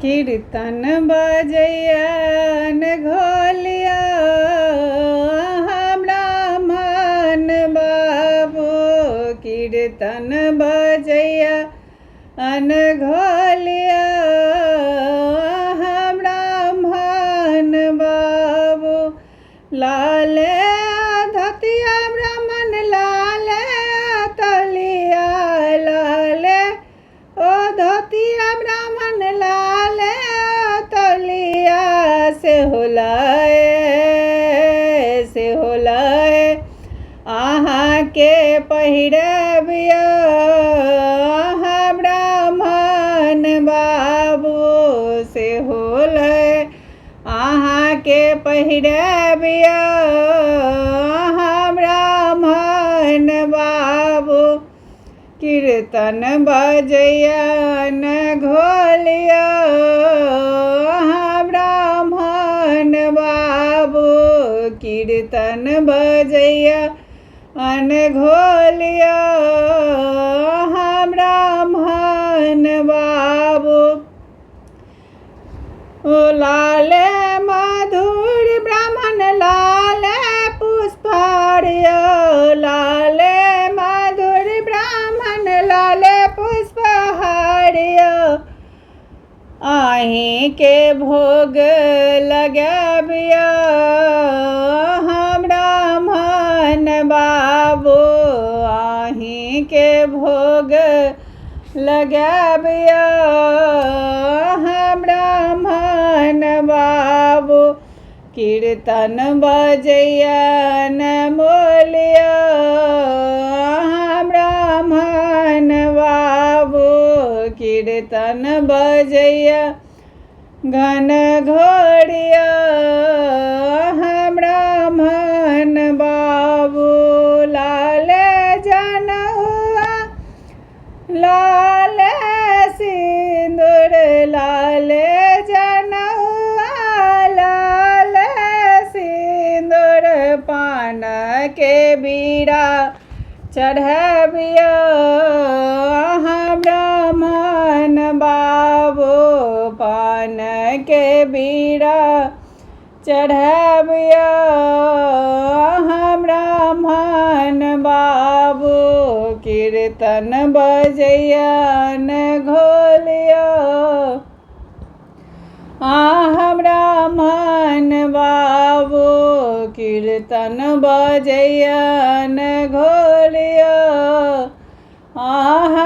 कीर्तन बजैया घोलिया हमरा मन बाबू, कीर्तन बजैया अनघोलिया हमरा मन बाबू। लाल धोतिया ब्राह्मण लाल तलिया, लाल ओ धोतिया ब्राह्मण लाल तलिया, से होलाए से होलाए अहाँके पहिरबियौ ब्राह्मण बाबू, से होलै अहाँके पहिरबियौ ब्राह्मण बाबू। कीर्तन बजैया न घोलियौ ब्राह्मण बाबू, कीर्तन बजैया अनघोलियौ ब्राह्मण बाबू। ओ लाल मधुर ब्राह्मण लाल पुष्पहार, लाल मधुर ब्राह्मण लाल पुष्पहार, अहीँके भोग लगाबियौ ब्राह्मण बाबू, अहीँके भोग लगाबियौ ब्राह्मण बाबू। कीर्तन बजैया न मोलियौ ब्राह्मण बाबू, कीर्तन बजैया घन घोरिया ब्राह्मण बाबू। लाल जनउआ लाल सिन्दूर, लाल जनउआ लाल सिन्दूर, पान के बीड़ा चढ़बियौ ब्राह्मण बाबू, पान के बीड़ा चढ़बियौ ब्राह्मण बाबू। कीर्तन बजैया न घोलियौ ब्राह्मण बाबू, कीर्तन बजैया न घोलियौ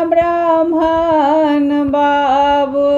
ब्राह्मण बाबू।